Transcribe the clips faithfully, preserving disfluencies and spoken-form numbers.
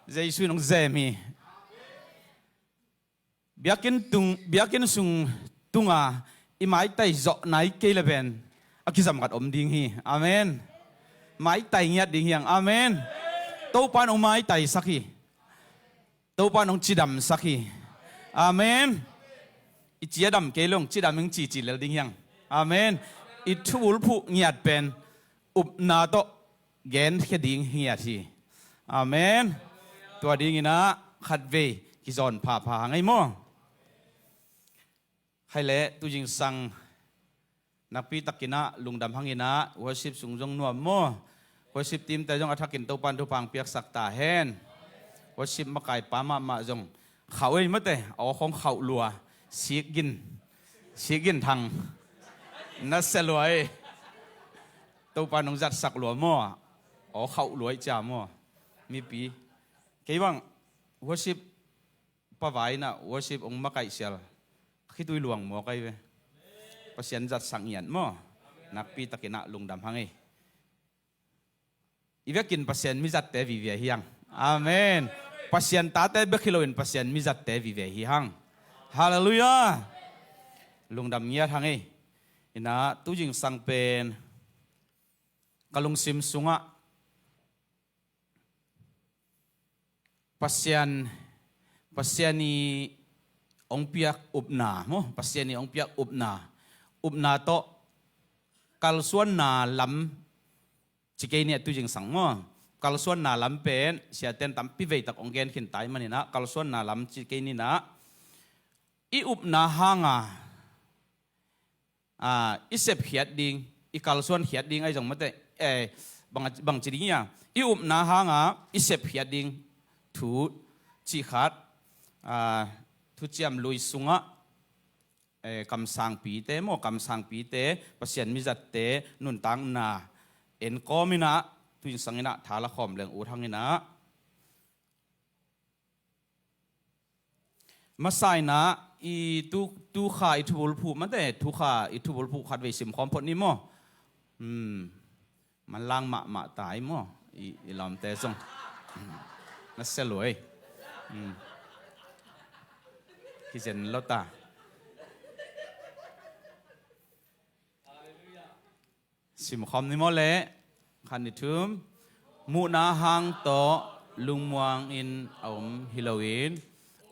Jesu in hong zem hi. Biakinn tung, biakinn sung tunga i maitai zawh nai kei le pen a kizam khat om ding hi. Amen. Maitai ngiat ding hi hang. Amen. Topa in hong maitaisak hi. Topa in hong cidamsak hi. Amen. I ci a dam kei lo, cidam in cici lel ding hi hang. Amen. I thubulphuh ngiat pen upna tawh genkhia ding hi ngiat hi. Amen. Tua dingin ah khatvei kizawn phapha hang ei maw? Hai leh tuzingsang nakpi takin ah lungdam hangin ah worship sung zong nuam maw? Worship team te zong a thakin Topa in thupha piaksak ta hen. Worship makaipa mahmah zong khauh ei mate, aw khong khauh lua, sikgin, sikgin thang. Na sia lua ei. Topa in hong zatsak lua maw? Aw khauh lua ei cia maw? Mipi. Kei bang worship pavai in ah worship hong makaih sial khitui luang maw kai ve. Pasian zatsak ngiat maw? Nakpi takin ah lungdam hang ei. I vekin Pasian mizatte vive hi hang. Amen. Pasian tate bek hi loin Pasian mizatte vive hi hang. Halleluiah. Lungdam ngiat hang ei. Ina tuzingsang pen ka lungsim sungah Pasian, Pasian i hong piak upna maw? Pasian i hong piak upna, upna tawh kalsuanna lam ci kei ni a tuzingsang maw? Kalsuanna lam pen siaten tampi veitak hong gen khin tai manin ah kalsuanna lam ci kei ni in ah i upna hanga, a, i sepkhiat ding, i kalsuankhiat ding ahi zong mate, eh, bang, bang ci ding ia, i upna hanga i sepkhiat ding thu cih khat, a, thuciam lui sungah, eh, kamsangpite maw, kamsangpite, Pasian mizatte nuntakna enkawm in ah tuzingsang in ah thala khawm leng ut hang in ah. Masa in ah i tu, tu kha i thubulphuh mate, tu kha i thubulphuh khatvei simkhawm phot ni maw? Hmm. Manlang mahmah tai maw? I, i lawmte zong. Hmm. Na sia lua ei. Hmm. Kizen lo ta. Simkhawm ni maw le? Khat ni thum. Muhna hang tawh lungmuang in a om hi loin,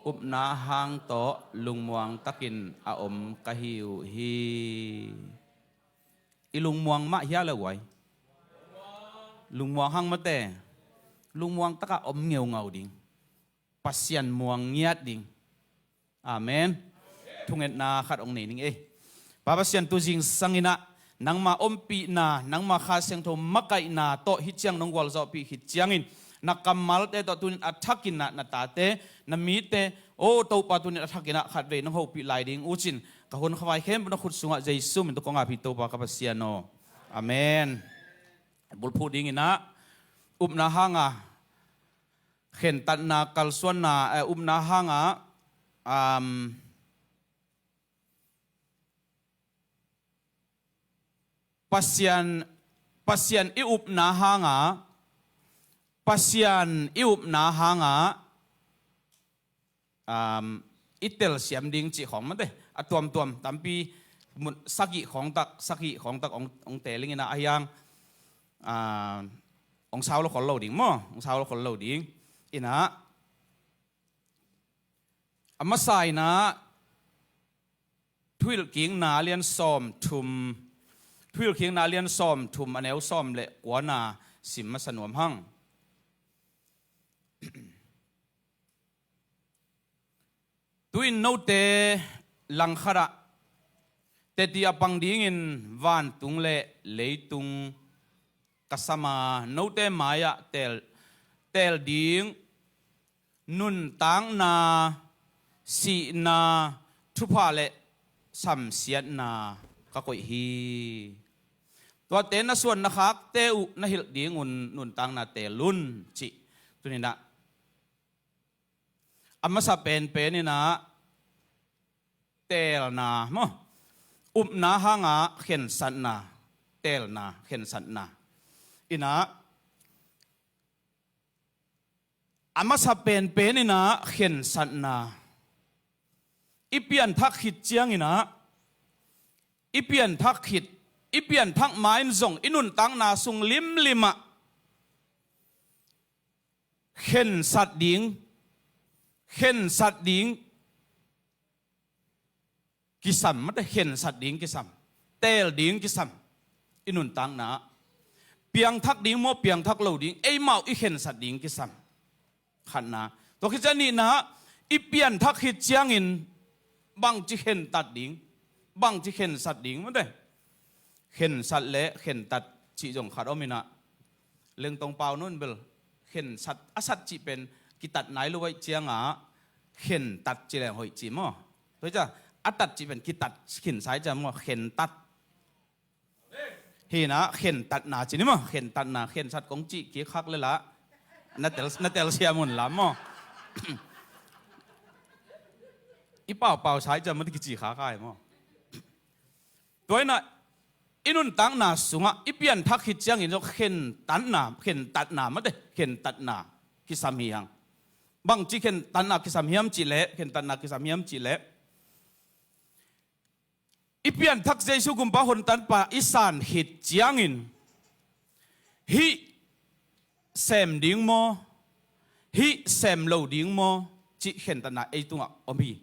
upna hang tawh lungmuang takin a om ka hi uh hi. I lungmuang mah hia le uai? Lungmuang hang mate. Lungmuang takah om ngeungau ding. Pasian muang ngiat ding. Amen. Thungetna khat hong nei ning ei. Pa Pasian, tu zingsang in ah nangma ompihna, nangma Kha Siangtho makaihna tawh hih ciang nong gualzawhpih khit ciangin na kammalte tawh tunin a thakin ah na tate, na mite, o Topa, tunin a thakin ah khatvei nong hopih lai ding uh cin ka hun khavai khempeuh na khut sungah Jesu min tawh kong ap hi Topa ka Pasian aw. Amen. Bulphuh dingin ah upna hanga khentatna, kalsuanna, eh, upna hanga, um, Pasian, Pasian i upna hanga, Pasian i upna hanga, um, i telsiam ding cih khawng mate, a tuamtuam tampi mun, sagih khawng tak, sagih khawng tak hong, hong teling in ah a hiang, ah, hong sau lo khol lo ding maw? Hong sau lo khol lo ding. In ah, a masa in ah Thuhilhkikna lian sawm thum, Thuhilhkikna lian sawm thum a neu sawm le kuana sim masa nuam hang. Tu-in note langkhatah teti a pang dingin vantung le leitung ka sam a, note mai-ah teel, teel ding nuntakna, sihna, thupha le samsiatna ka koih hi. Tuate na suan na khakte uh na hilh dingun nuntakna teel un, cih. Tuninah a masa penpen inah teelna maw, upna hanga khensatna, teelna, khensatna. Inah A masa penpen in ah khensatna. I pianthak khit ciangin ah, i pianthak khit, i pianthak ma-in zong i nuntakna sung limlim ah khensat ding, khensat ding kisam, mate, khensat ding kisam, teel ding kisam. I nuntakna ah piangthak ding maw, piangthak lo ding, eimau i khensat ding kisam. Khatna. Tua khit ciang nihna, i pianthak khit ciangin bangci khentat ding, bangci khensat ding, mate. Khensat le khentat cih zong khat om in ah, Lengtong pau nun bel khensat, a sat cih pen kitat nai lo ahih ciangah khentat ci leng hoih ci maw? Tua hi ciah, a tat cih pen kitat khinsa hi ciah maw? Khentat. Hi in ah khentatna ci ni maw? Khentatna, khensat kong cih kik khak le lah na tel, na telsiam un lam maw? I paupau sa hi ciah maw, kici kha khai maw? Tua in ah i nuntakna sungah i pianthak khit ciangin zong khentatna, khentatna, mate, khentatna kisam hi hang. Bangci khentatna kisam hiam cih leh, khentatna kisam hiam cih leh, i pianthak Jesu Kumpa, Hontanpa i san khit ciangin hih sem ding maw, hih sem lo ding maw cih khentatna ei tungah om hi.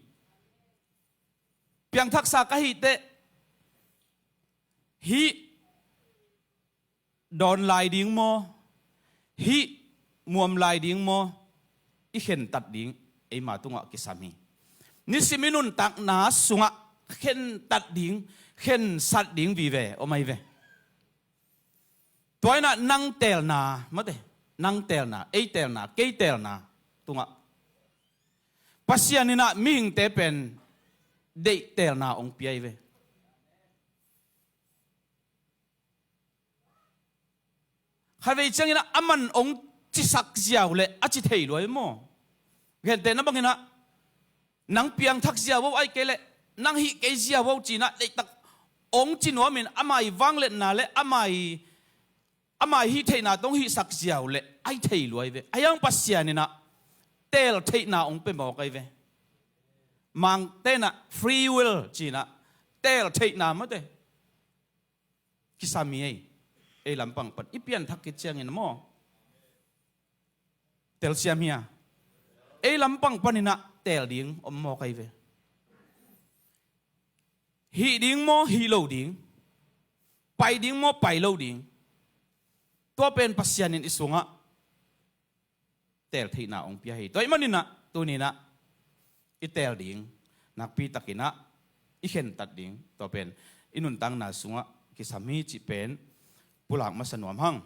Piangthaksa ka hih teh hih dawn lai ding maw, hih muam lai ding maw, i khentat ding eima tungah kisam hi. Nisim i nuntakna sungah khentat ding, khensat ding vive om ahi ve. Tua in ah nang teelna, mate, nang teelna, ei teelna, kei teelna tungah Pasian in ah mihingte pen deih teelna hong pia hi ve. Khatvei ciangin ah aman hong cisak ziau leh a ci thei lua hi maw? Gentehna bangin ah nang piangthak ziau o, ahih kei leh nang hih kei ziau o ci-in ah deihtak hong ci nuamin ama ii vangliatna le ama ii, ama ii hih theihna tawh hong hihsak ziau leh a hi thei lua hi ve. Ahi hang Pasian in ah teel theihna hong pia mawk ahi ve. Mangte in ah free will ci-in ah teel theihna, mate, kisam hi ei. Ei lampang pan i pianthak khit ciangin maw, telsiam hi a, ei lampang panin ah teel ding om mawk ahi ve. Hih ding maw, hih lo ding, pai ding maw, pai lo ding, tua pen Pasian in i sungah teel theihna hong pia hi. Tua ahih manin ah tuni-in ah i teel ding, nakpi takin ah i khentat ding, tua pen i nuntakna sungah kisam hi cih pen pulak masa nuam hang.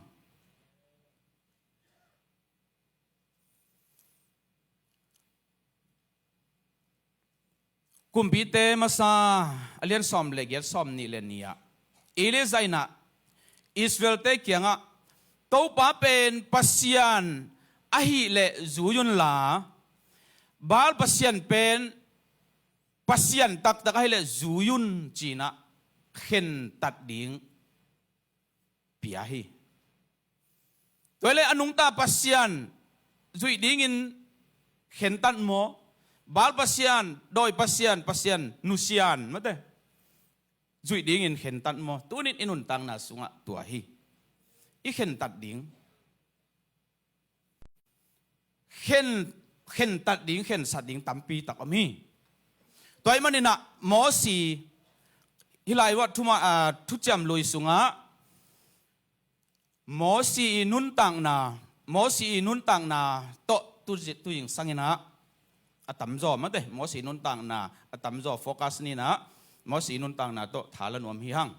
Kumpite masa a lian sawm le giat, sawm nih le nih ah Elijah in ah Israel-te kiangah, Topa pen Pasian ahih leh zui unla, Baal pasian pen pasian taktak ahih leh zui un, ci-in ah khentat ding pia hi. Tua hi leh a nungta pasian zuih dingin khentat maw, Baal pasian, dawi pasian, pasian nusian, mate, zuih dingin khentat maw? Tuni-in i nuntakna sungah tua hi. I khentat ding, khen, khentat ding, khensat ding tampi tak om hi. Tua ahih manin ah Mosi, hih lai uah thuma, ah, Thuciam Lui sungah Mosi ii nuntakna, Mosi ii nuntakna tawh tu, tu zingsang in ah a tamzaw, mate, Mosi ii nuntakna a tamzaw focus ni in ah Mosi ii nuntakna tawh tha la nuam hi hang.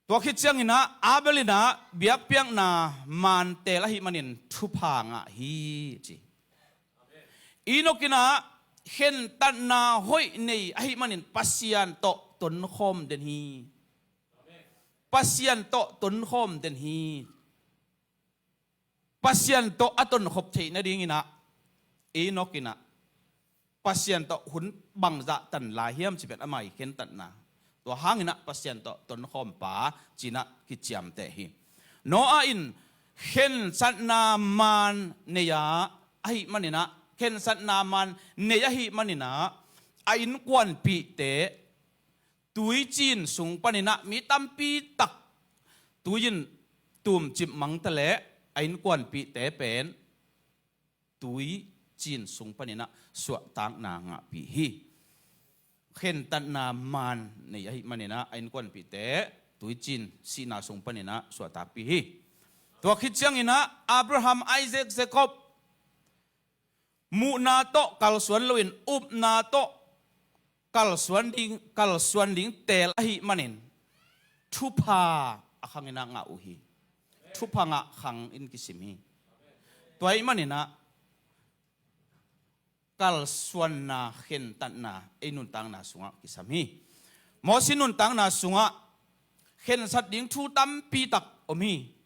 Tua khit ciangin ah Abel in ah biakpiakna maan teel ahih manin thupha ngah hi, ci. Enok in ah khentatna hoih nei ahih manin Pasian tawh tonkhawm den hi. Pasian tawh tonkhawm den hi. Pasian tawh a tonkhop theih nadingin ah Enok in ah Pasian tawh hun bangzah tan lai hiam cih pen ama ii khentatna, tua hangin ah Pasian tawh tonkhawm pa ci-in ah kiciamteh hi. Noah in khensatna maan nei a, ahih manin ah, khensatna maan nei ahih manin ah, a innkuanpihte tuicin sung panin ah mi tampi tak tui in tumcip mang ta leh a innkuanpihte pen tuicin sung panin ah suahtakna ngahpih hi. Khentatna maan nei ahih manin ah a innkuanpihte tuicin sihna sung panin ah suahtakpih hi. Tua khit ciangin ah Abraham, Isaac, Jacob muhna tawh kalsuan loin upna tawh kalsuan ding, kalsuan ding teel ahih manin thupha a khang in ah ngah uh hi. Thupha ngah khang in kisim hi. Tua ahih manin ah kalsuanna, khentatna ei nuntakna sungah kisam hi. Mosi nuntakna sungah khensat ding thu tampi tak om hi.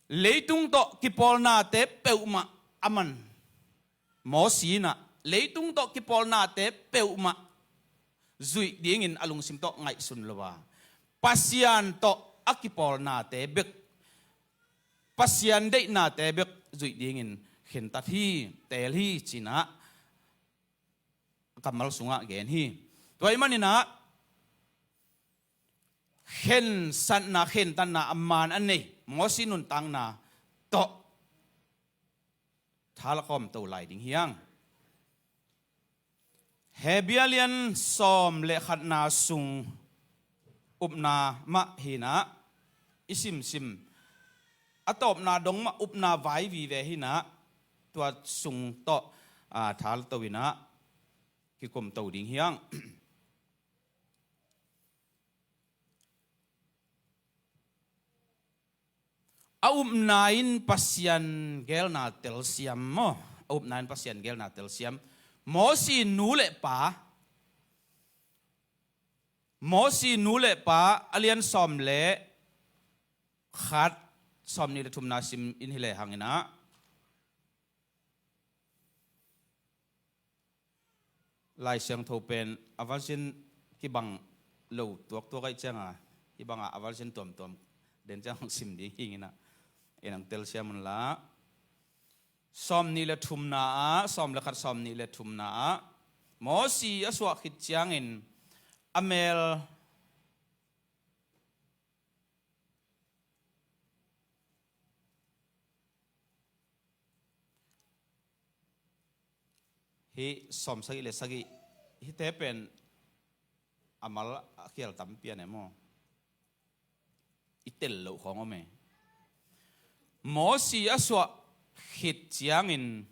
Leitung tawh kipawlnate peuhmah a man Mosi in ah leitung tawh kipawlnate peuhmah zuih dingin a lungsim tawh ngaihsun lo a, Pasian tawh a kipawlnate bek, Pasian deihnate bek zuih dingin khentat hi, teel hi ci-in ah kammal sungah gen hi. Tua ahih manin ah khensatna, khentatna a maan a nei Mosi nuntakna tawh thalak a om to lai ding hi hang. Hebru lian sawm le khatna sung upna mah hi-in ah i simsim, a tawpna dong mah upna vai vive hi-in ah tua sung tawh, aa, thalto in ah kikum to ding hi hang. A upna in Pasian geelna telsiam maw? A upna in Pasian geelna telsiam. Mosi nu le pa, Mosi nu le pa a lian sawm le khat, sawmnih le thumna sim in hi lehang in ah Lai Siangtho pen a version kibang lo tuaktuak ahih ciangin, hih bangah a version tuamtuam den ciang hong sim ding hi ing in ah, en ang telsiam un la. Sawmnih le thumna ah, sawm le khat sawmnih le thumna ah, Mosi a suah khit ciangin a mel Hih sawm sagih le sagih, hihte pen a mal a khial tampi a ne maw? I tel loh khawng om e. Mosi a suah khit ciangin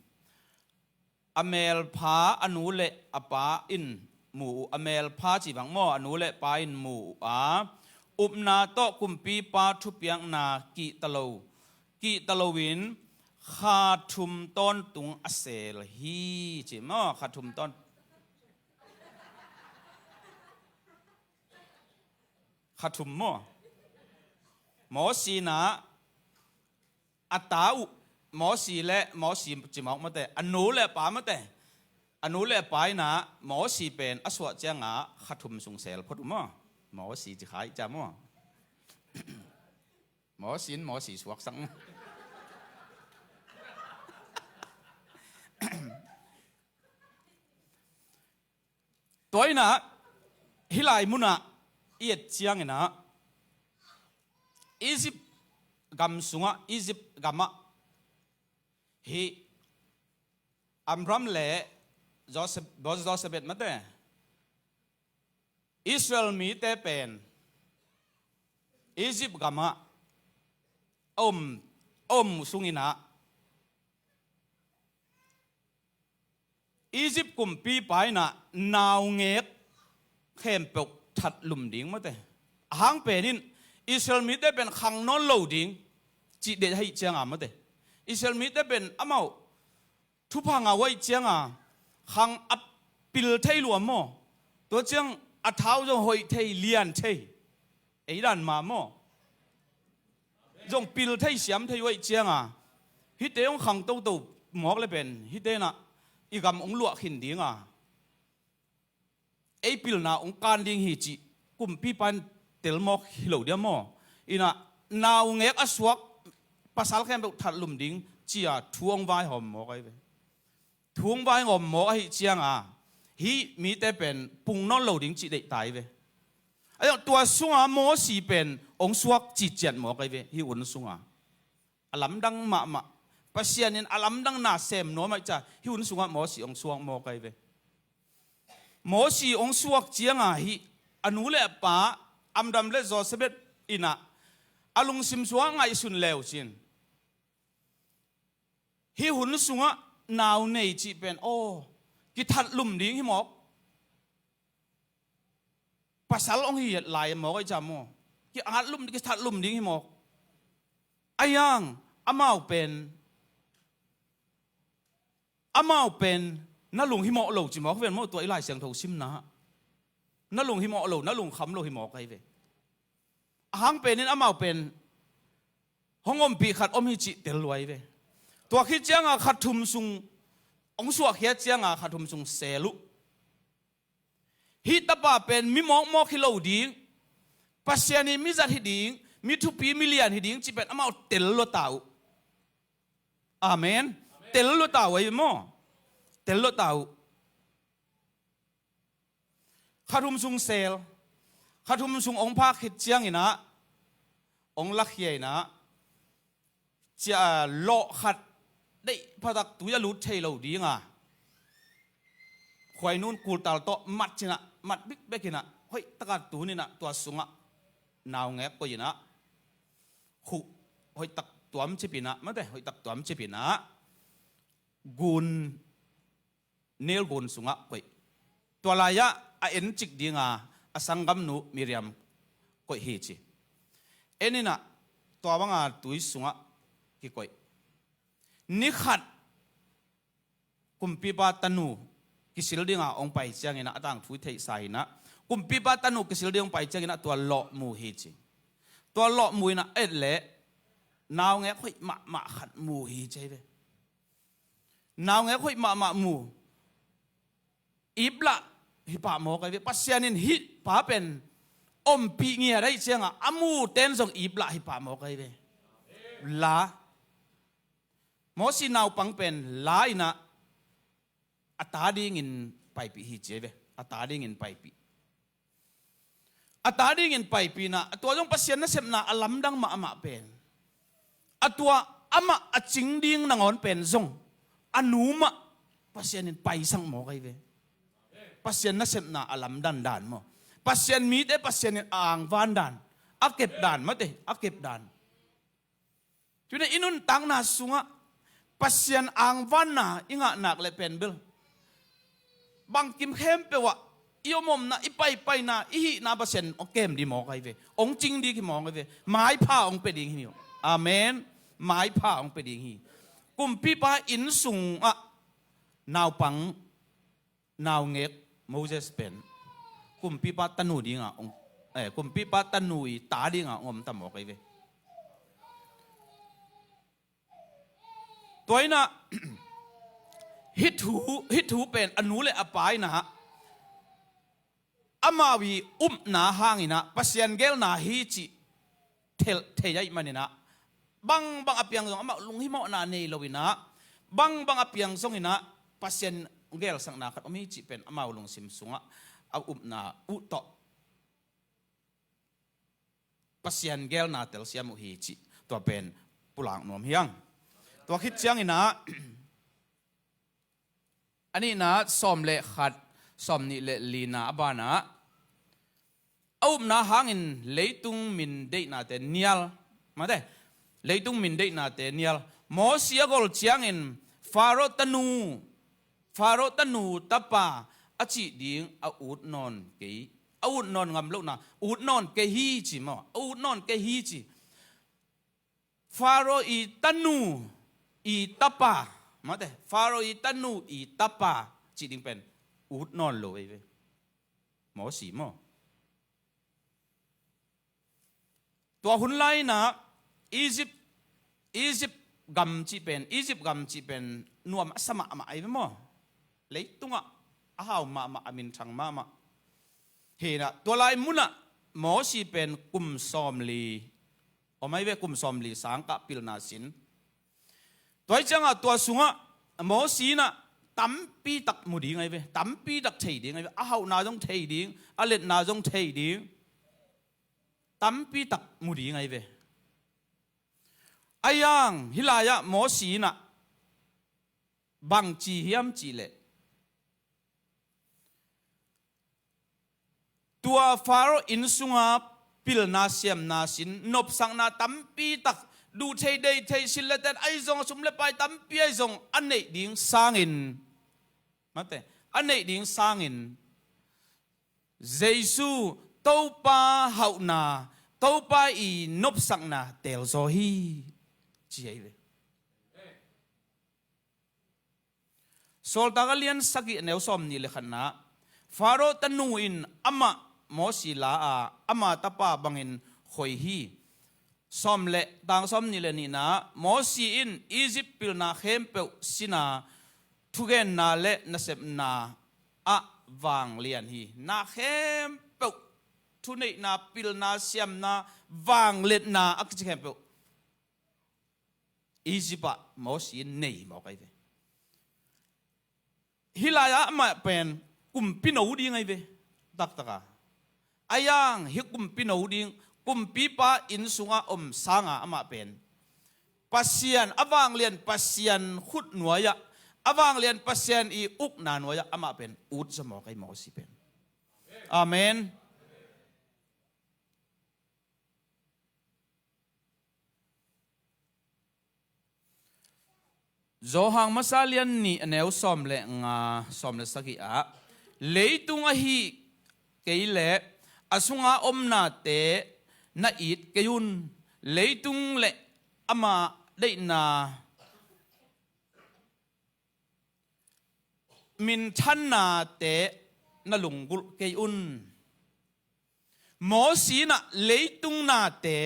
a melpha a nu le a pa in mu uh, a melpha cih bang maw, a nu le pa in mu uh a, upna tawh kumpipa thupiakna kihta lo, kihta loin kha thum tawntung a seel hi, ci maw? Kha thum tawn-, kha thum maw? Mosi in ah a ta uh, Mosi le Mosi cimawk mate, a nu le pa mate, a nu le pa in ah Mosi pen a suah ciangah kha thum sung seel phot uh maw? Mosi ci kha ih cia maw? Mosi in Mosi suaksak. Tua in ah, hih lai munah i et ciangin ah, Egypt gam sungah, Egypt gamah hih Amram le Joseph, Joseph et mate, Israel mite pen Egypt gamah a om, a om sungin ah, Egypt kumpipa in ah naungek khempeuh that lum ding mate. Ahang pen in Israel mite pen khang nawn lo ding cih deih ahih ciangin mate. Israel mite pen amau thupha ngah uh ahih ciangin khang a pil thei lua maw? Tua ciang a thau zong hoih thei, lian thei. Ei dan mah maw? Zong pil thei, siam thei uh ahih ciangin hihte hong khang toto mawk le pen hihte in ah i gam hong luah khin ding a, ei pilna hong kan ding hi cih kumpipa in tel mawk hi lo dia maw? Inah naungek a suak pasal khempeuh thatlum ding ci-a thu hong vaihawm mawk ahi ve. Thu hong vaihawm mawk ahih cianga hih mite pen pung nawn lo ding cih deihta hi ve. Ahi zong tua sunga Mosi pen hong suak ciciat mawk ahi ve, hih hun sunga. A lamdang mahmah. Pasian in a lamdang na sem nuam ahih ciang hih hun sungah Mosi hong suak mawk ahi ve. Mosi hong suak cianga hih a nu le a pa Amram le Jochebed inah a lungsim sungah ngaihsun le uh cin, hih hun sungah nau nei cih pen aw kithatlum ding hi mawk. Pasal hong hi lai mawk ahi ciang maw, ki-atlum kithatlum ding hi mawk. Ahi zong amau pen amau pen na lunghimawh lo ci mawk ven maw, tua i Lai Siangtho simna. Na lunghimawh lo, na lungkham lo hi mawk ahi ve. A hang penin amau pen hong ompih khat om hi cih tel lua hi ve. Tua khit cianga kha thum sung hong suahkhiat cianga kha thum sung sel uh. Hih tapa pen mi mawkmawk hi lo ding, Pasian in mi zat hi ding, mi thupi mi lian hi ding cih pen amau tel lua ta uh. Amen. Tel lua ta uh ahi maw? Tel lua ta uh. Kha thum sung sel, kha thum sung hong phak khit cianginah hong lakhia inah cia lawh khat deih phatak tui a lut thei lo dinga khuainun kultal tawh mat cinah mat bikbek inah hoih taka tun inah tua sungah naungek koih inah khuh hoih tak tuam cip inah mate hoih tak tuam cip inah gun Nil gun sungah koih. Tua lai-ah a encik dinga a sanggamnu Miriam koih hi ci. En inah tua banga tui sungah kikoih. Ni khat kumpipa tanu kisil dinga hong pai cianginah a tangthu i theihsa inah kumpipa tanu kisil ding hong pai cianginah tua lawh mu hi ci. Tua lawh mu inah et leh naungek hoih mahmah khat mu hi ci hi ve. Naungek hoih mahmah mu. Iplah hi pah mawk ahi ve. Pasian in hih pa pen ompih ngiat ahih cianga a mu ten zong iplah hi pah mawk ahi ve. La Mosi naupang pen la inah a ta dingin paipih hi ci ahi ve. A ta dingin paipih. A ta dingin paipih inah a tua zong Pasian nasepna a lamdang mahmah pen a tua amah a cing ding nangawn pen zong a nu mah Pasian in paisak mawk ahi ve. Pasian nasepna a lamdan dan maw? Pasian mite Pasian in a angvan dan, a kep dan mate, a kep dan. Tuna i nuntakna sungah Pasian angvanna i ngah nak le pen bel bangkim khempeuh ah i omomna, i paipaina, i hihna Pasian hong kem dih mawk ahi ve. Hong cing dih hi mawk ahi ve. Maipha hong pia ding hi. Amen. Maipha hong pia ding hi. Kumpipa inn sungah naupang naungek Moses pen kumpipa tanu dinga hong, eh, kumpipa tanu i ta dinga hong om ta mawk ahi ve. Tua inah hih thu, hih thu pen a nu le a pa inah amau i upna hanginah Pasian gelna hi cih thei ahih maninah bangbang a piang zong amah lunghimawhna nei lo inah bangbang a piang zonginah Pasian gelsakna khat om hi cih pen amau lungsim sungah a upna uh tawh Pasian gelna telsiam uh hi cih tua pen pulak nuam hiang. Tua khit cianginah a nihna sawm le khat, sawm nih le lina a banah a upna hangin leitung min deihnate nial. Mate, leitung min deihnate nial. Mosi a gol ciangin Faro tanu, Faro tanu tapa a cih ding a ut nawn kei. A ut nawn ngam lohna ut nawn kei hi ci maw? A ut nawn kei hi ci. Faro i tanu i tapa, mate, Faro i tanu i tapa cih ding pen ut nawn lo ei ve. Mosi maw? Tua hun lai inah Egypt, Egypt gam cih pen, Egypt gam cih pen nuam a sa mahmah ei ve maw? Leitungah a hau mahmah, a minthang mahmah. Hinah tua lai munah Mosi pen kum sawmli om ahi ve, kum sawmli sang kah pilna sin. Tua hi ciangah tua sungah Mosi in ah tampi tak mu ding ahi ve, tampi tak thei ding ahi ve, a hauhna zong thei ding, a letna zong thei ding, tampi tak mu ding ahi ve. A yang hih lai-ah Mosi in ah bangci hiam cihleh, tua Faro inn sunga pilna siamna sin, nopsakna tampi tak, duh thei deih thei, sil le ten ahi zong, a sum le pai tampi ahi zong a neih ding sangin, mate, a neih ding sangin Jesu, Topa hauhna, Topa i nopsakna teelzaw hi, ci ahi ve. Sawltak a lian sagih, a neu sawmnih le khatna, Faro tanu in amah Mosi la a, ama tapa bangin khoi hi. Sawm le, tang sawmnih le nihna, Mosi in Egypt pilna khempeuh sina thugenna le nasepna ah vanglian hi. Na khempeuh, thuneihna, pilna, siamna, vangliatna a kici khempeuh Egypt ah Mosi in nei mawk ahi ve. Hih lai-ah amah pen kumpino ding ahi ve, taktaka. A yang hih kumpino ding, kumpipa inn sunga om sanga amah pen Pasian, a vanglian Pasian khutnuai-ah, a vanglian Pasian i ukna nuai-ah amah pen ut zaw mawk ahi, Mosi pen. Amen. Johan masa lian nih, a neu sawm le nga, sawm le sagih ah, leitung ahih kei leh a sunga omnate na it kei un, leitung le ama deihna minthannate na lunggulh kei un. Mosi in ah leitung nate,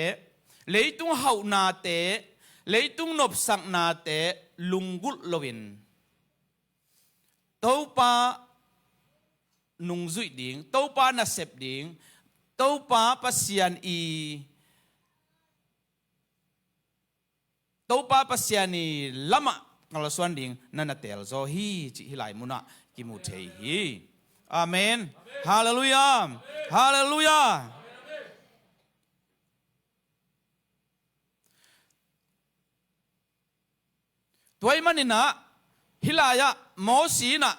leitung hauhnate, leitung nopsaknate lunggulh loin Topa nungzuih ding, Topa nasep ding, Topa Pasian i Topa Pasian i lamah kalsuan ding na na teelzaw hi, cih hih lai munah kimu thei hi. Amen. Halleluiah. Halleluiah. Tua ahih manin ah hih lai-ah Mosi in ah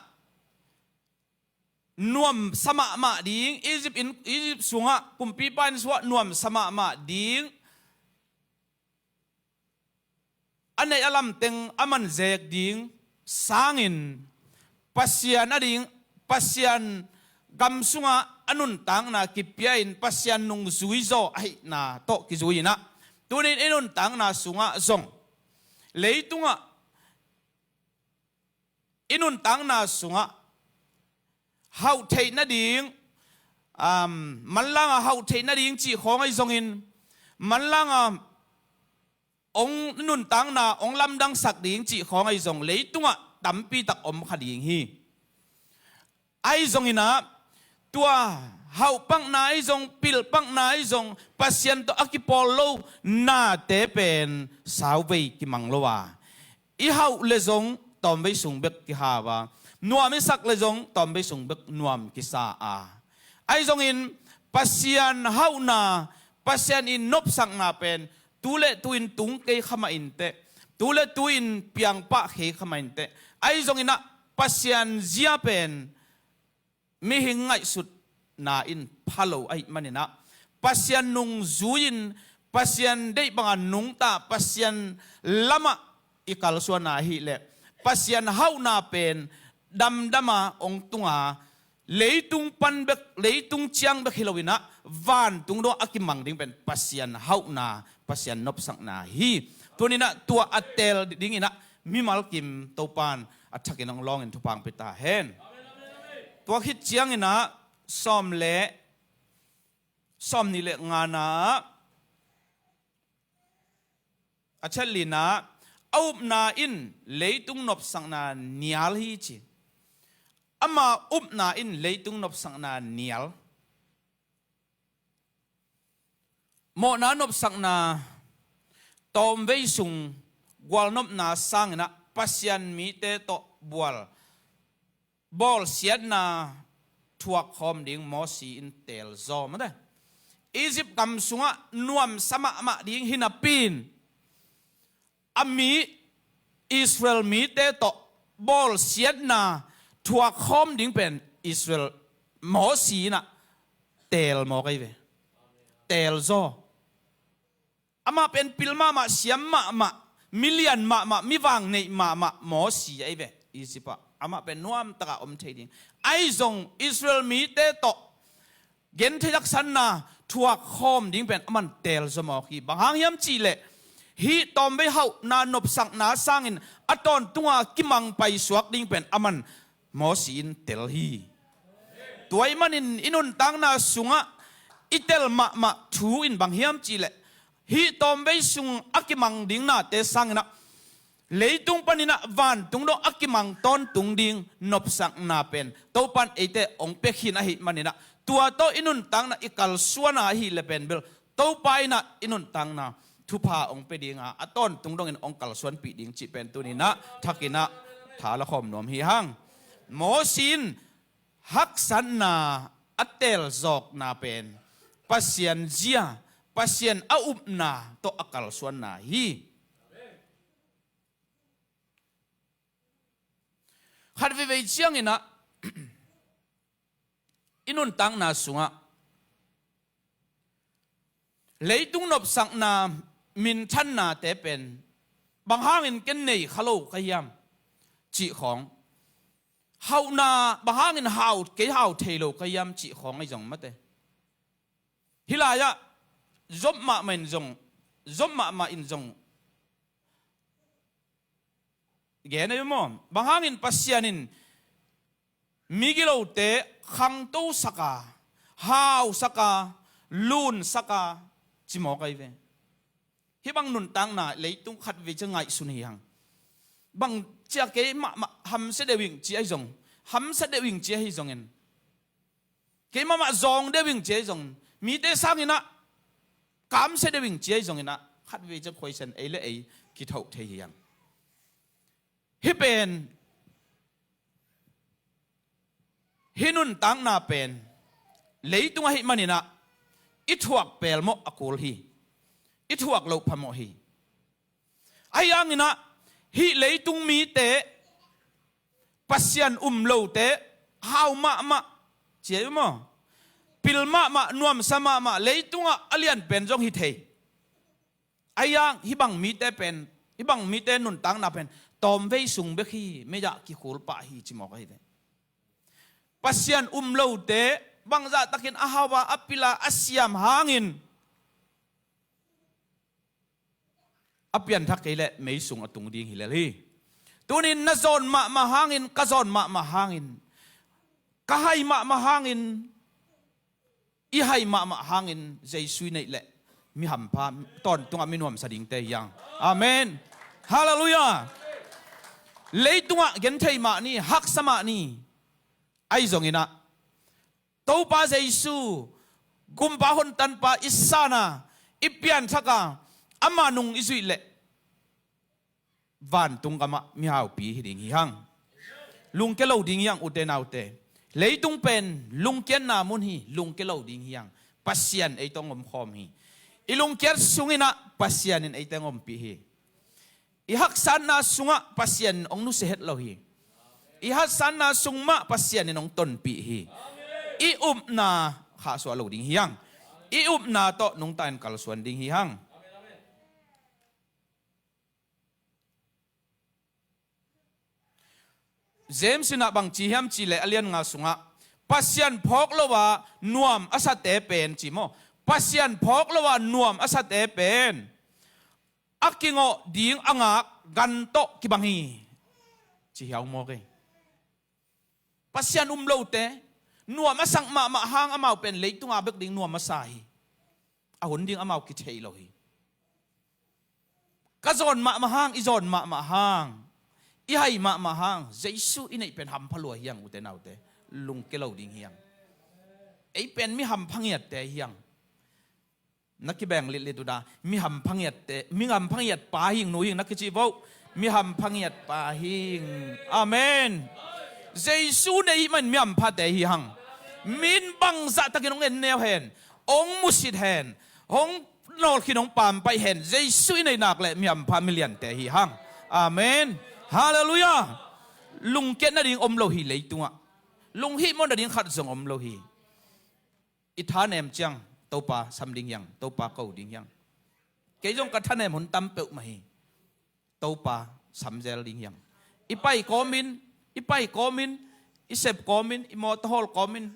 nuamsa mahmah ding, Egypt in, Egypt sungah kumpipa inn sungah nuamsa mahmah ding a neih a lamteng a manzek ding sangin Pasian a ding, Pasian gam sungah a nuntakna kipia-in Pasian nungzui zaw ahihna tawh kizui-in ah, tuni-in i nuntakna sungah zong, leitungah i nuntakna sungah hauh theih nading, um, manlangah hauh theih nading cih khawng ahi zongin, manlangah hong nuntakna hong lamdangsak ding cih khawng ahi zong, leitungah tampi tak om kha ding hi. Ahi zongin ah, tua hauhpakna ahi zong, pilhpakna ahi zong, Pasian tawh a kipawl lo nate pen sauvei kimang lo a, i hauh le zong tawmvei sung bek kihau a, nuam i sak le zong tawmvei sung bek nuam kisa a. Ahi zongin Pasian hauhna, Pasian i nopsakna pen tu le tu-in tung kei kha mah inteh, tu le tu-in piangpah kei kha mah inteh, ahi zongin ah Pasian zia pen mihing ngaihsutna in pha lo ahih manin ah, Pasian nungzui-in, Pasian deih banga nungta, Pasian lamah i kalsuanna ahih leh, Pasian hauhna pen damdama hong tunga, leitung pan bek, leitung ciang bek hi loin ah, vantung dong a kimang ding pen Pasian hauhna, Pasian nopsakna hi. Tuni-in ah tua a teel dingin ah mimal kim Topa'n a thakin hong lawngin thupha hong pia ta hen. Tua khit ciangin ah sawm le, sawmnih le ngana ah, a chet lina, a upna in leitung nopsakna nial hi ci. Ama upna in leitung nopsakna nial. Mawhna nopsakna tawmvei sung gualnopna sanginah Pasian mite tawh bual bawlsiatna thuakkhawm ding Mosi in teelzaw mate. Egypt gam sungah nuamsa mahmah ding hi napi-in a mi Israel mite tawh bawlsiatna thuakkhawm ding pen Israel Mosi inah teel mawk ahi ve. Teelzaw. Amah pen pil mahmah, siam mahmah, milian mahmah, mivang neih mahmah Mosi ahi ve. Egypt ah amah pen nuamtaka om thei ding. Ahi zong Israel mite tawh genthei haksatna thuakkhawm ding pen aman teelzaw mawk hi. Bang hang hiam cihleh hih tawmvei hauhna nopsakna sangin a tawntunga kimang paisuak ding pen aman Mosi in tel hi. Tua ahih manin i nuntakna sungah i tel mahmah thu in bang hiam cihleh hih tawmvei sung a kimang ding nate sanginah leitung paninah vantung dong a kimang tawntung ding nopsakna pen Topan eite hong pia khin ahih maninah tua tawh i nuntakna i kalsuana ahih le pen bel Topa inah i nuntakna thupha hong pia dinga a tawntung dongin hong kalsuanpih ding cih pen tuninah thakinah tha la khawm nuam hi hang. Mosi in haksatna a teelzawkna pen Pasian zia, Pasian a upna tawh a kalsuanna hi. Khat veivei cianginah i nuntakna sungah leitung nopsakna minthannate pen bang hangin ken nei kha lo ka hiam cih khawng, hauhna bang hangin hau, kei hau thei lo ka hiam cih khawng ahi zong mate. Hih lai-ah Job mahmah in zong, Job mahmah in zong gen ahi maw? Bang hangin Pasian in migilote khangtosaka, hausaka, lunsaka ci mawk ahi ve. Hih bang nuntakna leitung khat vei cia ngaihsun hi hang. Bang cia kei mahmah hamsia deuh ing ci ahi zong, hamsia deuh ing ci ahi zongin, kei mahmah zawng deuh ing ci ahi zongin, mite sanginah kamsia deuh ing ci ahi zonginah khat vei cia khuaisian ei le ei kithoh thei hi hang. Hih pen hih nuntakna pen leitung ahih maninah i thuak pelmawh a kul hi. I thuak loh phamawh hi. Ahi hanginah hih leitung mite Pasian um lote hau mahmah ci ahi maw? Pil mahmah, nuamsa mahmah, leitungah a lianpen zong hi thei. Ahi hang hih bang mite pen, hih bang mite nuntakna pen tawmvei sung bek hi, mei-ah kikhul pah hi ci mawk ahi ve. Pasian um lote bangzahtakin a hau a, a pil a, a siam hangin a pianthak kei leh mei sung a tung ding hi lel hi. Tunin na zawn mahmah hangin, ka zawn mahmah hangin, ka hai mahmah hangin, i hai mahmah hangin Jesu i neih leh mi hampha, tawntungah mi nuamsa dingte hi hang. Amen. Halleluiah. Leitungah genthei mah ni, haksa mah ni. Ahi zonginah Topa Jesu, Kumpa hontanpa i san a, i pianthak a, ama nung i zuih leh vantung gamah mihaupi hi ding hi hang. Lungkia lo ding hi hang, ute naute. Leitung pen lungkiatna mun hi, lungkia lo ding hi hang. Pasian eite hong omkhawm hi. I lungkiat sunginah Pasian in eite hong ompih hi. I haksatna sungah Pasian in hong nusia het lo hi. I haksatna sung mah Pasian in hong tonpih hi. I upna khahsuah lo ding hi hang. I upna tawh nungta in kalsuan ding hi hang. James in ah bang ci hiam cihleh a lian nga sungah Pasian phawk lo a nuam a sate pen ci maw? Pasian phawk lo a nuam a sate pen a kingawh ding a ngak gan tawh kibang hi, ci hiau mawk hi. Pasian um lote nuam a sak mahmah hang amau pen leitunga bek ding nuam a sa hi. A hun ding amau kithei lo hi. Ka zawn mahmah hang, i zawn mahmah hang, i hai mahmah hang, Jesu i neih pen hampha lua hi hang, ute naute. Lungkia lo ding hi hang. Ei pen mi hampha ngiatte hi hang. Na kibeng litlit uh dah. Mi hampha ngiatte, mi hampha ngiat pa hing, nu hing na kici vo. Mi hampha ngiat pa hing. Amen. Jesu nei man mi hamphate hi hang. Min bangzah takin hong en neu hen, hong musit hen, hong nawlkhin hong pampaih hen, Jesu i nei nak leh mi hampha miliante hi hang. Amen. Halleluiah. Lungkiat nading om lo hi leitungah. Lunghihmawh nading khat zong om lo hi. I thanem ciang Topa sam ding hiang, Topa ko ding hiang. Kei zong ka thanem hun tam peuhmah hi. Topa sam zel ding hiang. I pai kawmin, i pai kawmin, i sep kawmin, i mawtaw hawl kawmin,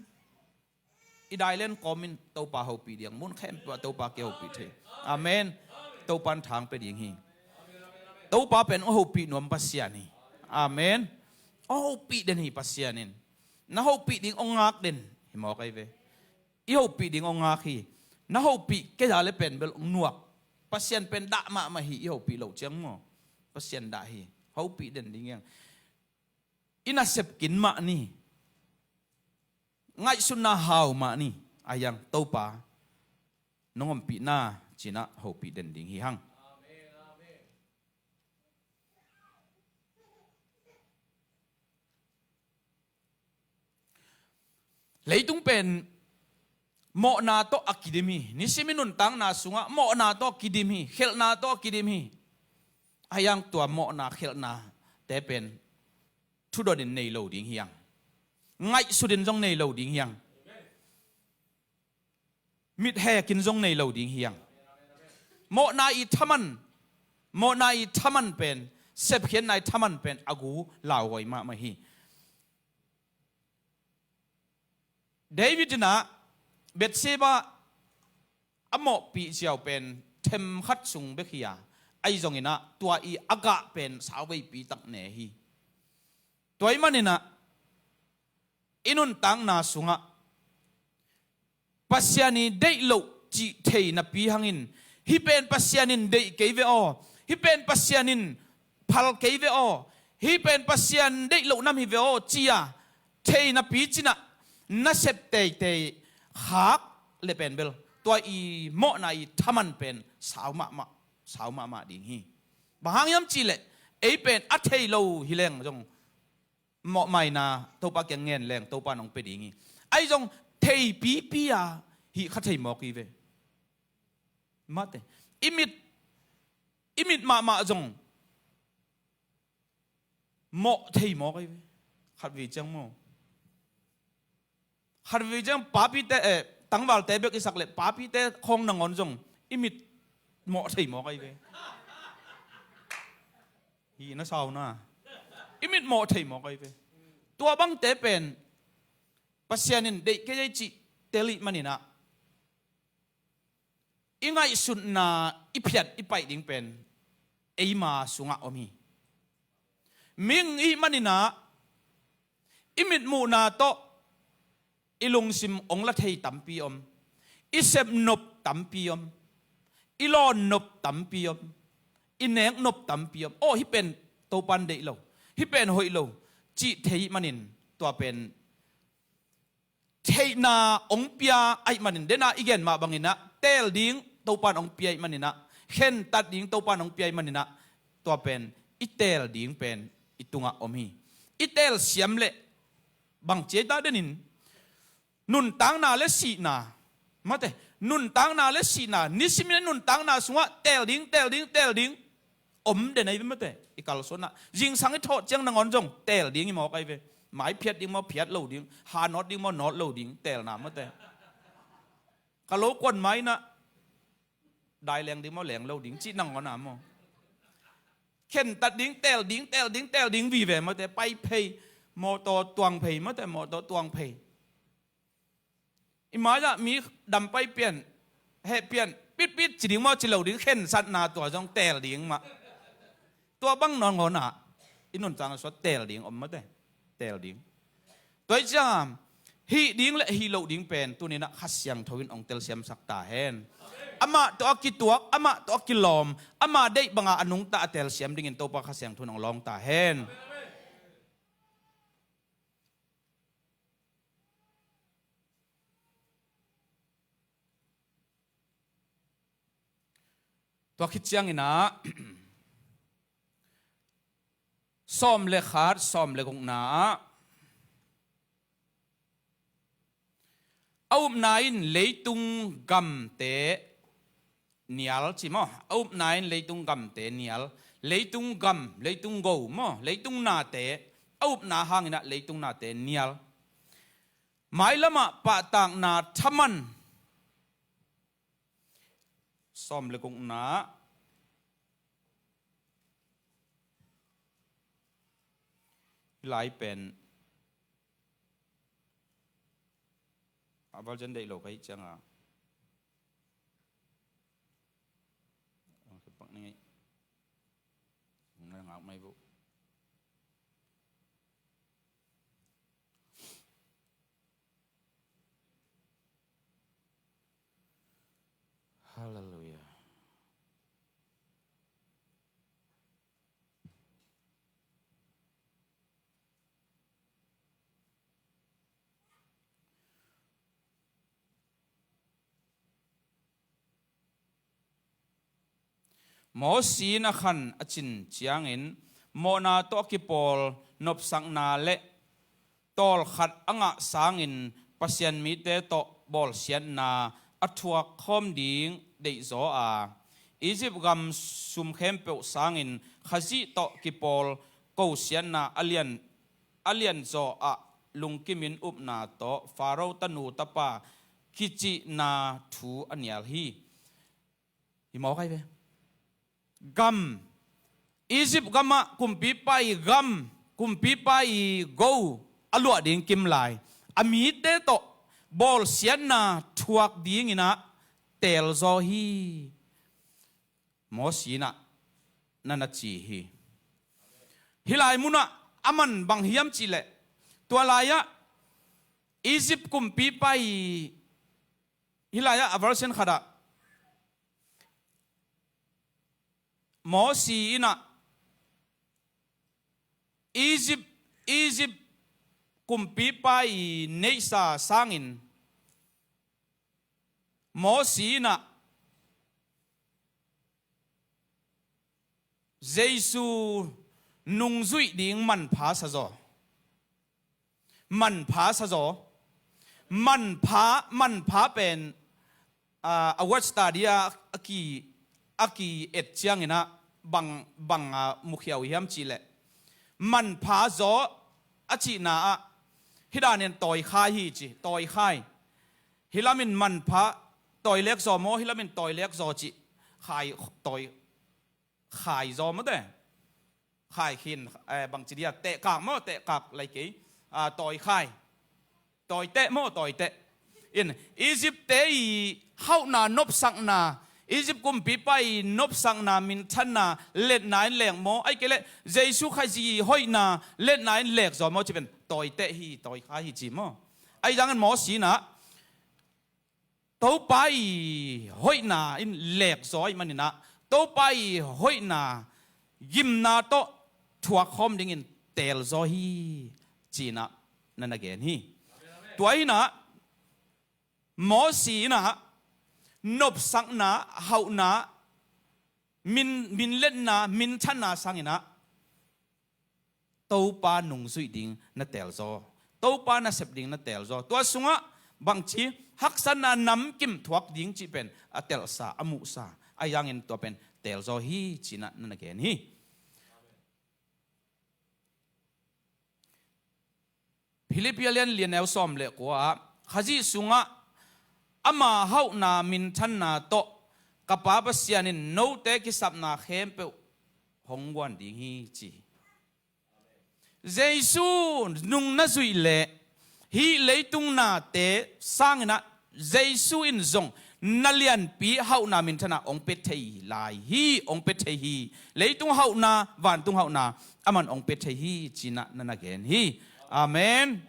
i dailen kawmin, Topa hopih ding hiang. Mun khempeuh ah Topa kei hopih thei. Amen. Topa in thang pia ding hi. Topa pen hong hopih nuam Pasian hi. Amen. Hong hopih den hi Pasian in. Na hopih ding hong ngak den hi mawk ahi ve. I hopih ding hong ngak hi. Na hopih kei a le pen bel hong nuak. Pasian pen dah mahmah hi, i hopih loh ciang maw. Pasian dah hi. Hopih den ding hiang. I nasep kin mah ni. Ngaihsutna hau mah ni. A hiang Topa nong ompihna cinah hopih den ding hi hang. Leitung pen mawhna tawh a kidim hi. Nisim i nuntakna sungah mawhna tawh a kidim hi. Khelhna tawh a kidim hi. A hiang tua mawhna khelhnate pen thudon in nei lo ding hiang. Ngaihsut in zong nei lo ding hiang. Mit hekin zong nei lo ding hiang. Mawhna i thaman, mawhna i thaman pen, sepkhiatna i thaman pen a gu lauhuai mahmah hi. David inah Bathsheba a mawhpih ziau pen themkhat sung bek hi a, ahi zonginah tua i a gah pen sauveipi tak ne hi. Tua i maninah i nuntakna sungah Pasian i deih loh cih thei napi hangin, hih pen Pasian in deih kei ve aw, hih pen Pasian in phal kei ve aw, hih pen Pasian deih loh nam hi ve aw, ci-a thei napi cinah na sep teitei khak le pen bel tua i mawhna i thaman pen sau mahmah, sau mahmah ding hi. Bang hang hiam cihleh ei pen a thei lo hi leng zong mawhmaina Topa kiang ngen leng Topa nong pia ding hi. Ahi zong theipipi a hih kha thei mawk hi ve. Mate. I mit, i mit mahmah zong mawh thei mawk hi ve. Khatvei ciang maw. Khatvei ciang papite, eh, tangvalte bek i sak leh papite khawng nangawn zong i mit mawh thei mawk ahi ve. Hi na sauna. I mit mawh thei mawk ahi ve. Tua bangte pen Pasian in deih kei ei cih tel ih maninah i ngaihsutna i phiat i paih ding pen eima sungah om hi. Mihing ih maninah i mitmuhna tawh i lungsim ong la thei tampi om. I sepnop tampi om. I lawnnop tampi om. I neknop tampi om. Aw, hih pen Topan deih lo, hih pen hoih lo cih thei ih manin tua pen theihna ong pia aih manin, dena i gen mah banginah teel ding Topan ong pia ih maninah, khentat ding Topan ong pia ih maninah, tua pen i teel ding pen i tungah om hi. I teel siam leh bang ci ei ta denin, nuntakna le sihna, mate, nuntakna le sihna, nisimin nuntakna sungah teel ding, teel ding, teel ding om den ahi ve mate. I kalsuanah zingsang i thawh ciang nangawn zong teel ding hi mawk ahi ve. Mai phiat ding maw, phiat lo ding. Ha nawt ding maw, nawt lo ding. Teelna mate. Ka lo kuan mainah dai leng ding maw, leng lo ding cih nangawn a maw. Khentat ding, teel ding, teel ding, teel ding vive mate. Pai phei, mawtaw tuang phei mate, mawtaw tuang phei. I mai-ah mi dam pai pian, heh pian, pitpit ci ding maw, ci lo ding, khensatna tua zong teel ding mah. Tua bang nangawn ah i nuntakna sungah teel ding om mate. Teel ding. Tua ih ciangah hih ding le hih loh ding pen tuninah Kha Siangtho in ong telsiamsak ta hen. Amah tawh a kituak, amah tawh a kilawm, ama deih banga a nungta a telsiam dingin Topa Kha Siangtho in ong lawng ta hen. Tua khit ciangin ah, sawm le khat, sawm le gukna ah, a upna in leitung gamte nial ci maw? A upna in leitung gamte nial. Leitung gam, leitung go maw? Leitung nate, a upna hangin ah leitung nate nial. Mailamah pahtakna thaman. Sawm le gukna. Hih lai pen a version deih lo ka hih cianga, ang kipak ni ngei. Ngak mai bu. Hallelujah. Mosi in a khan a cin ciangin, mawhna tawh a kipawl nopsakna le tawlkhat a ngah sangin Pasian mite tawh bawlsiatna a thuak khawm ding deihzaw a, Egypt gam sum khempeuh sangin Khazih tawh kipawl kosiatna a lian, a lianzaw ah lungkimin upna tawh Faro tanu tapa kicihna thu a nial hi. Hi mawk ai ve. Gam, Egypt gamah kumpipa i gam, kumpipa i go a luah ding kimlai, a mite tawh bawlsiatna thuak dinginah teelzaw hi. Mosi inah na na ci hi. Hih lai munah a man bang hiam cihleh, tua lai-ah Egypt kumpipa i, hih lai-ah a version khatah Mosi inah Egypt, Egypt kumpipa i neihsa sangin Mosi inah Jesu nungzuih ding manpha sazaw. Manpha sazaw. Manpha, manpha pen, ah, a word study a, a ki, a ki-et cianginah bang, bang, ah, mukhia uh hiam cihleh, manpha zaw a cihna ah hih danin tawikhai hi ci, tawikhai. Hih lamin manpha tawilek zaw maw, hih lamin tawilek zaw cih, khai, tawi, khai zaw maw te. Khai khin, eh, bangci dia, tehkak maw, tehkak lai kei, ah, tawikhai. Tawiteh maw, tawiteh. In, Egypt te i hauhna nopsakna, Egypt kumpipa i nopsakna, minthanna, letna in lek maw, ai kei leh Jesu Khazih hoihna, letna in lek zaw maw, ci pen tawiteh hi, tawikhai hi ci maw. Ai zangin Mosi inah Topa i hoihna in lekzaw ahih maninah, Topa i hoihna gimna tawh thuak khawm dingin teelzaw hi, cinah na na gen hi. Tua hinah Mosi inah nopsakna, hauhna, min, minletna, minthanna sanginah Topa nungzuih ding na teelzaw, Topa nasep ding na teelzaw. Tua sungah bangci haksatna namkim thuak ding cih pen a telhsa, a muhsa. Ahi zangin tua pen teelzaw hi, cinah na na gen hi. Philippi a lian li a neu sawm le kua ah, Khazih sungah ama hauhna minthanna tawh ka Pa Pasian in note kisapna khempeuh hong guan ding hi, ci hi. Jesu nung na zuih leh hih leitung nate sanginah Jesu in zong na lianpi hauhna minthanna hong pia thei lai hi, hong pia thei hi. Leitung hauhna, vantung hauhna aman hong pia thei hi, cinah na na gen hi. Amen.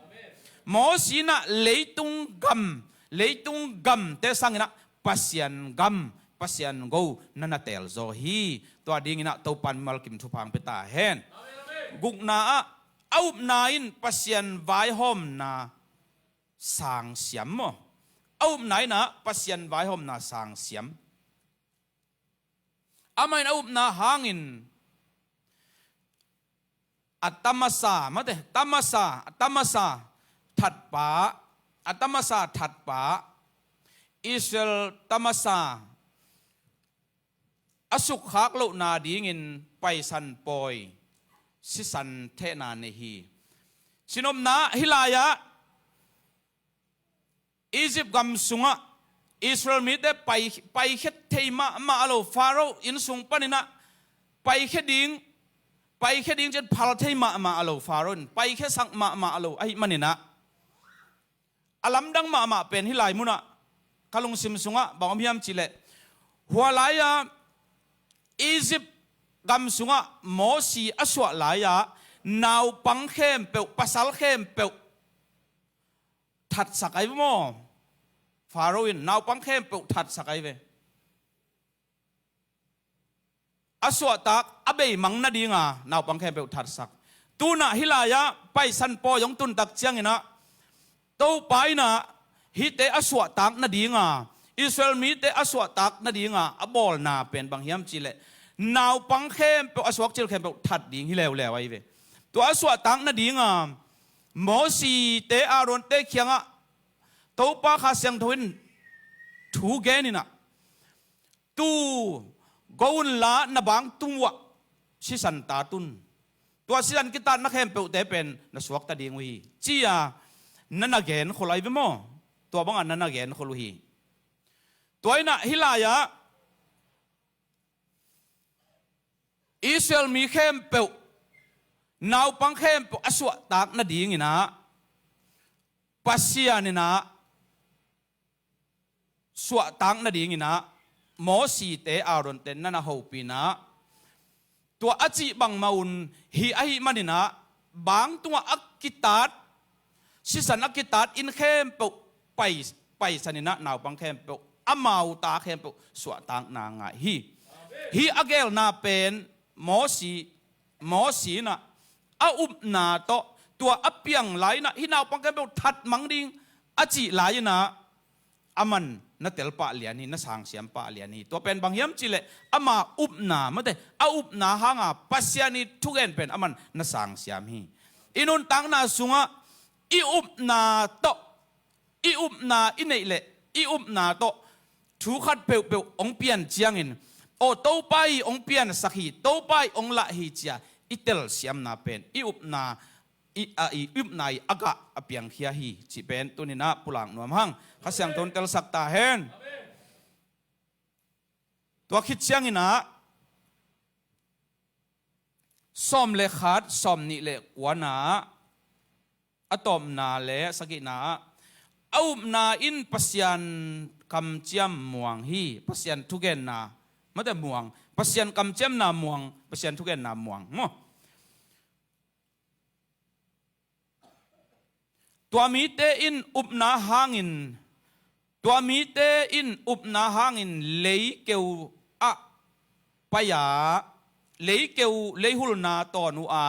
Mosi inah leitung gam, leitung gamte sanginah Pasian gam, Pasian go na na teelzaw hi. Tua dinginah Topan mimal kim thupha hong pia ta hen. Gukna ah a upna in Pasian vaihawmna sangsiam maw? A upna inah Pasian vaihawmna sangsiam. Amah in a upna hangin a tamasa, mate, tamasa, a tamasa thatpa, a tamasa thatpa, Israel tamasa a sukkhak lohna dingin Paisan pawi sisan thehna nei hi. Sinopna hih lai-ah Egypt gam sungah Israel mite pai, paikhia thei mahmah a lo, Pharaoh inn sung paninah paikhia ding, paikhia ding cian phal thei mahmah a lo, Pharaoh in paikhiasak mahmah a lo ahih maninah, a lamdang mahmah pen hih lai munah ka lungsim sungah bang om hiam cihleh, hua lai-a Egypt gam sungah Mosi a suah lai-a naupang khempeuh, pasal khempeuh thatsak ahi ve maw? Pharaoh in naupang khempeuh thatsak ahi ve. A suahtak a beimang nadinga naupang khempeuh thatsak. Tunah hih lai-ah Paisan pawi hong tuntak cianginah Topa innah hihte a suahtak nadinga, Israel mite a suahtak nadinga a bawlna pen bang hiam cihleh, naupang khempeuh, a suakcil khempeuh that ding hi leuleu ahi ve. Tua a suahtak nadinga Mosite, Aaronte kiangah Topa Kha Siangtho in thu geninah, tu go unla na bangtung uah sisan tat un. Tua sisan kitatna khempeuhte pen na suakta ding uh hi, ci-a na na genkhol ahi ve maw? Tua bangah na na genkhol uh hi. Tua innah hih lai-ah Israel mi khempeuh, naupang khempeuh a suahtak nadinginah Pasian innah suahtak nadinginah Mosite, Aaronte na na hopih inah, tua a cih bangmah un hi ahih maninah, bangtungah a kitat, sisan a kitat inn khempeuh pai, paisan inah naupang khempeuh, amau ta khempeuh suahtakna ngah hi. Hih a gelna pen Mosi, Mosi innah a upna tawh, tua a piang lai-inah hih naupang khempeuh thatmang ding a cih lai-inah, aman na tel pah lian hi, na sangsiam pah lian hi. Tua pen bang hiam cihleh, ama upna, mate, a upna hanga Pasian ii thugen pen aman na sangsiam hi. I nuntakna sungah i upna tawh, i upna i neih leh, i upna tawh thu khat peuhpeuh hong pian ciangin, aw, Topa ii hong piansak hi, Topa ii hong lah hi, ci-a i telsiamna pen i upna i, a, i upna ii a gah a piangkhia hi, cih pen tuninah pulak nuam hang. Kha Siangtho in telsak ta hen. Tua khit cianginah sawm le khat, sawm nih le kuana, a tawpna le a sagihna ah, a upna in Pasian kamciam muang hi, Pasian thugenna, mate, muang, Pasian kamciamna muang, Pasian thugenna muang maw? Tua mite in upna hangin, tua mite in upna hangin leikeu ah pai-a, leikeu, leihulna tawn uh a,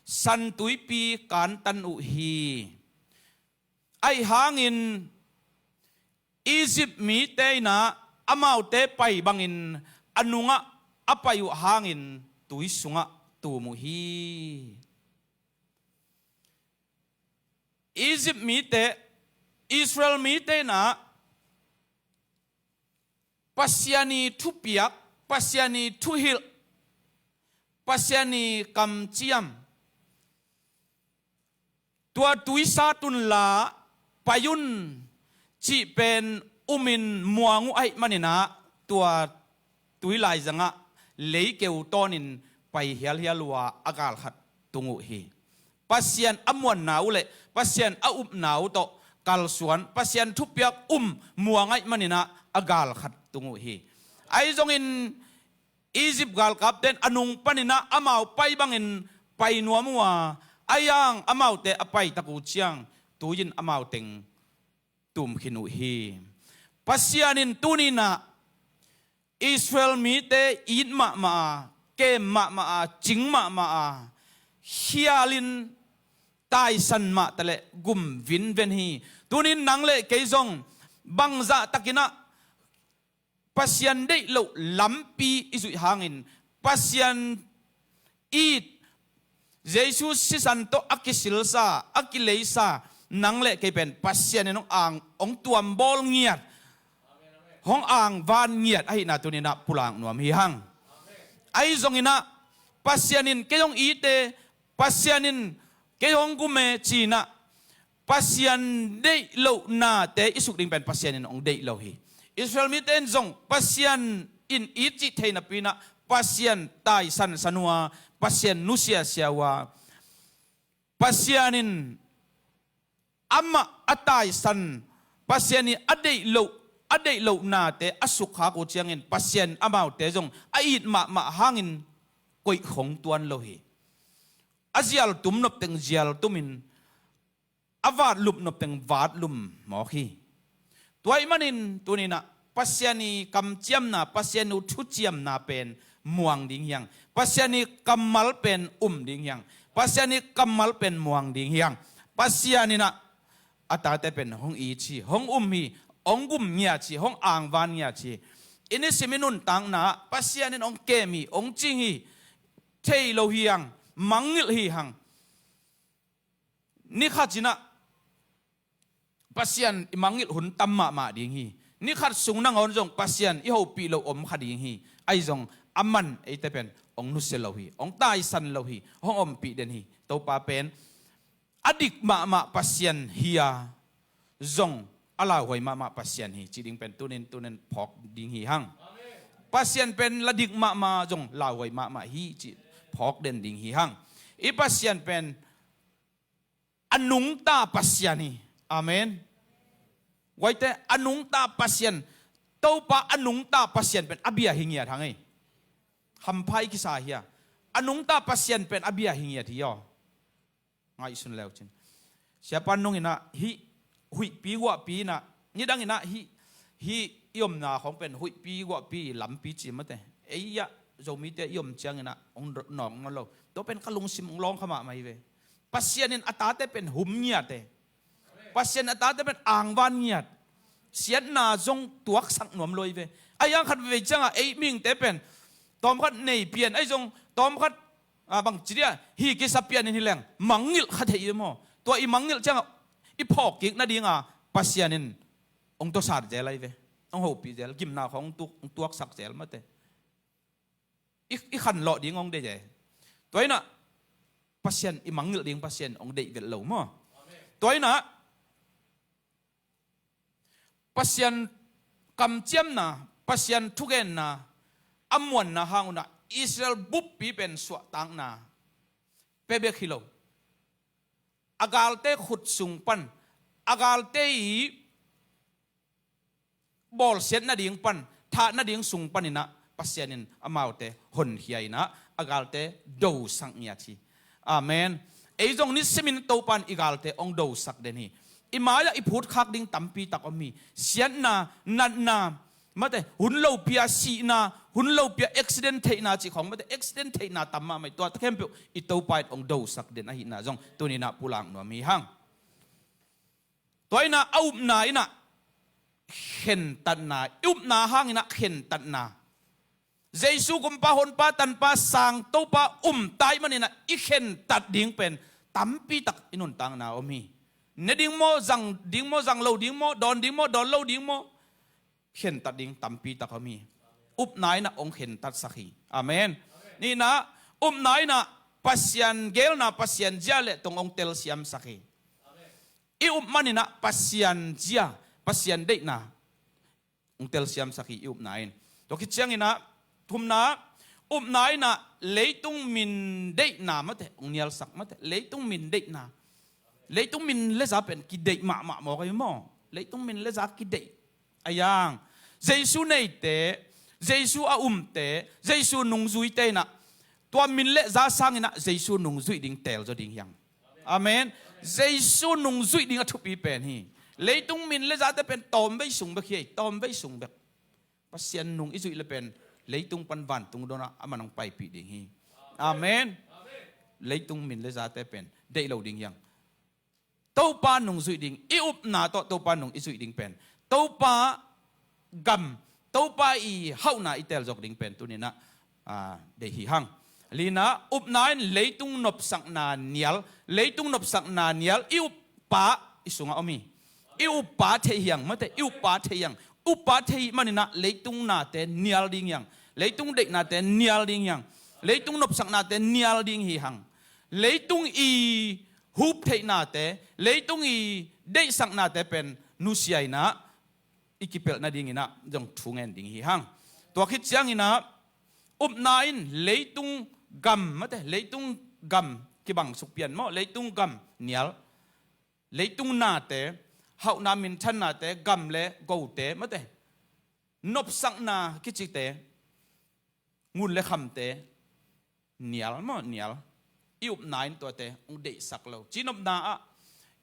San Tuipi kantan uh hi. Ahi hangin Egypt mite innah amaute pai bangin a nungah a pai uh hangin tui sungah tum uh hi. Egypt mite, Israel mite innah Pasian ii thupiak, Pasian ii thuhilh, Pasian ii kamciam, tua tui sat unla pai un cih pen umin muang uh ahih maninah, tua tui laizangah leikeu tawnin pai hialhial uh a, a gal khat tung uh hi. Pasian a muanna uh le Pasian a upna uh tawh kalsuan, Pasian thupiak um muang ahih maninah a gal khat tung uh hi. Ahi zongin Egypt galkapte in a nung paninah amau pai bangin pai nuam uh a, ahi hang amaute a paitak uh ciang tui in amau teng tum khin uh hi. Pasian in tuni-in ah Israel mite it mahmah a, kem mahmah a, cing mahmah a, khialin taisan mah taleh gum vinven hi. Tuni-in nang le kei zong bangzah takin ah Pasian deih loh lampi i zuih hangin, Pasian it, Jesu sisan tawh a kisilsa, a kileisa nang le kei pen Pasian in hong ang, hong tuambawl ngiat, hong angvan ngiat ahihna tuni-in ah pulak nuam hi hang. Ahi zongin ah Pasian in kei hong ite, Pasian in kei hong gum e ci-in ah Pasian deih loh nate i suk ding pen Pasian in hong deih lo hi. Israel mite in zong Pasian in it cih thei napi-in ah Pasian taisan san uh a, Pasian nusiasia uh a, Pasian in amah a taisan, Pasian in a deih loh, a deih loh nate a sukkhak uh ciangin Pasian amaute zong a it mahmah hangin koih khong tuan lo hi. A zialtum nop teng zialtum in, a vatlup nop teng vatlum mawk hi. Tua ahih manin tuni-in ah Pasian i kamciamna, Pasian i thuciamna pen muang ding hi hang. Pasian i kammal pen um ding hi hang. Pasian i kammal pen muang ding hi hang. Pasian in ah a tate pen hong it hi, hong um hi, hong gum ngiat hi, hong angvan ngiat hi. I nisim i nuntakna ah Pasian in hong kem hi, hong cing hi, thei lo hi hang, mangngilh hi hang. Ni khat in ah Pasian i mangngilh hun tam mahmah ding hi. Ni khat sung nangawn zong Pasian i hopih loh om kha ding hi. Ahi zong aman eite pen hong nusia lo hi, hong taisan lo hi, hong ompih den hi. Topa pen a dik mahmah Pasian hi a, zong a lauhuai mahmah Pasian hi cih ding pen tuni-in, tuni-in phawk ding hi hang. Pasian pen la dik mahmah zong lauhuai mahmah hi cih phawk den ding hi hang. I Pasian pen a nungta Pasian hi. Amen. Guaite, a nungta Pasian, Topa a nungta Pasian pen a bia hi ngiat hang ei. Hampha i kisa hi a, a nungta Pasian pen a bia hi ngiat hi aw. Ngaihsun leu cin. Siapa nung in ah hih huihpi guahpi in ah, nidang in ah hih, hih i omna khawng pen huihpi guahpi lampi ci mate. Ei ah Zomite i om ciangin ah hong nawk nawn lo. Tua pen ka lungsim hong lawng kha mahmah hi ve. Pasian in a tate pen hum ngiat e. Pasian in a tate pen angvan ngiat. Siatna zong tuaksak nuam lo hi ve. Ahi hang khat vei ciangah ei mihingte pen tawmkhat nei pian, ahi zong tawmkhat, a, bangci dia, hi kisa pian in hi leng mangngilh kha thei hi maw? Tua i mangngilh ciangah i phawk kik nadinga Pasian in hong tuasat zel ahi ve. Hong hopih zel, gimna khawng hong tuk, hong tuaksak zel mate. I, i khanlawh ding hong deih e. Tua in ah Pasian i mangngilh ding Pasian hong deih vet lo maw? Tua in ah Pasian kamciamna, Pasian thugenna a muanna hang un ah Israel buppi pen suahtakna pia bek hi lo. A galte khut sung pan, a galte i bawlsiat nading pan, thah nading sung panin ah Pasian in amaute honkhia in ah a galte dosak ngiat hi. Amen. Ei zong nisimin Topa in i galte hong dosak den hi. I mai-ah i phutkhak ding tampi tak om hi. Siatna, natna, mate, hun lopi-a sihna, hun lopi-a accident theihna cih khawng, mate, accident theihna tam mahmah hi. Tua khempeuh i Topa in hong dosak den ahihna zong tuni-in ah pulak nuam hi hang. Tua in ah a upna in ah khentatna, i upna hangin ah khentatna. Jesu Kumpa, Honpa, Tanpa, Sangtopa umta ahih manin ah i khentat ding pen tampi tak i nuntakna om hi. Ne ding maw, zang ding maw, zang lo ding maw, dawn ding maw, dawn lo ding maw, khentat ding tampi tak om hi. Upna in ah hong khentatsak hi. Amen. Nihna, upna in ah Pasian gelna, Pasian zia le tong hong telsiamsak hi. I up manin ah Pasian zia, Pasian deihna hong telsiamsak hi i upna in. Tua khit ciangin ah thumna, upna in ah leitung min deihna mate hong nialsak mate. Leitung min deihna, leitung min le za pen kideih mahmah mawk ahi maw? Leitung min le za kideih. Ahi hang Jesu neite, Jesu a umte, Jesu nungzuite in ah tua min le za sangin ah Jesu nungzuih ding teel zaw ding hi hang. Amen. Jesu nungzuih ding a thupi pen hi. Leitung min le zate pen tawmvei sung bek hi, tawmvei sung bek. Pasian nung i zuih le pen leitung pan vantung dawnah aman hong paipih ding hi. Amen. Leitung min le zate pen deih lo ding hi hang. Topa nung zuih ding, i upna tawh Topa nung i zuih ding pen Topa gam, Topa i hauhna i teel zawk ding pen tuninah, ah, deih hi hang. Lina, upna in leitung nopsakna nial, leitung nopsakna nial, i uppa i sungah om hi. I uppa thei hiang, mate, i uppa thei hiang. Uppa thei maninah leitung nate nial ding hiang. Leitung deihnate nial ding hiang. Leitung nopsaknate nial ding hi hang. Leitung i hup theihnate, leitung i deihsaknate pen nusia inah, i kipelh nadinginah zong thu ngen ding hi hang. Tua khit cianginah upna in leitung gam, mate, leitung gam kibangsuk pian maw, leitung gam nial, leitung nate, hauhna minthannate, gam le gote, mate, nopsakna kicite, ngun le khamte nial maw, nial. I upna in tuate hong deihsak lo. Cihnopna ah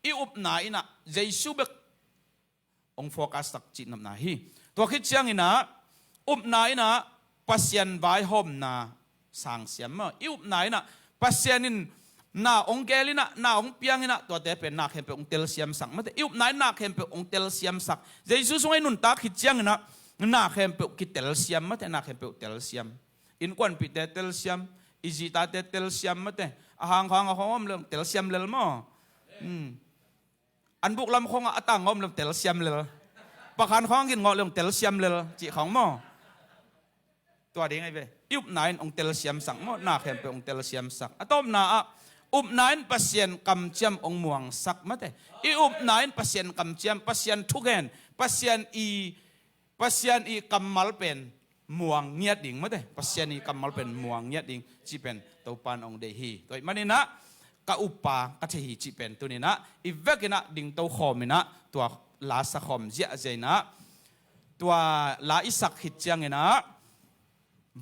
i upna inah Jesu bek hong focus sak cihnopna hi. Tua khit cianginah upna inah Pasian vaihawmna sangsiam maw. I upna inah Pasian in na hong gel inah, na hong piang inah, tuate pen na khempeuh hong telsiamsak, mate. I upna in na khempeuh hong telsiamsak. Jesu sungah i nuntak khit cianginah na khempeuh kitelsiam, mate, na khempeuh telsiam. Innkuanpihte telsiam, i zitate telsiam, mate. A hang khawng a khawng om leng telsiam lel maw. Hmm. An buk lam khawngah a tang om leng telsiam lel. Pakhan khawng gin ngawh leng telsiam lel cih khawng maw. Tua ding ahi ve. I upna in hong telsiamsak maw, na khempeuh hong telsiamsak. A tawpna ah upna in Pasian kamciam hong muangsak, mate. I upna in Pasian kamciam, Pasian thugen, Pasian i, Pasian i kammal pen muang ngiat ding, mate. Pasian i kammal pen muang ngiat ding, ci pen Topan hong deih hi. Tua ih maninah ka uppa ka thei hi, ci pen tuninah i vekinah dingto khawminah tua la sa khawm ziahziah inah, tua la i sak khit cianginah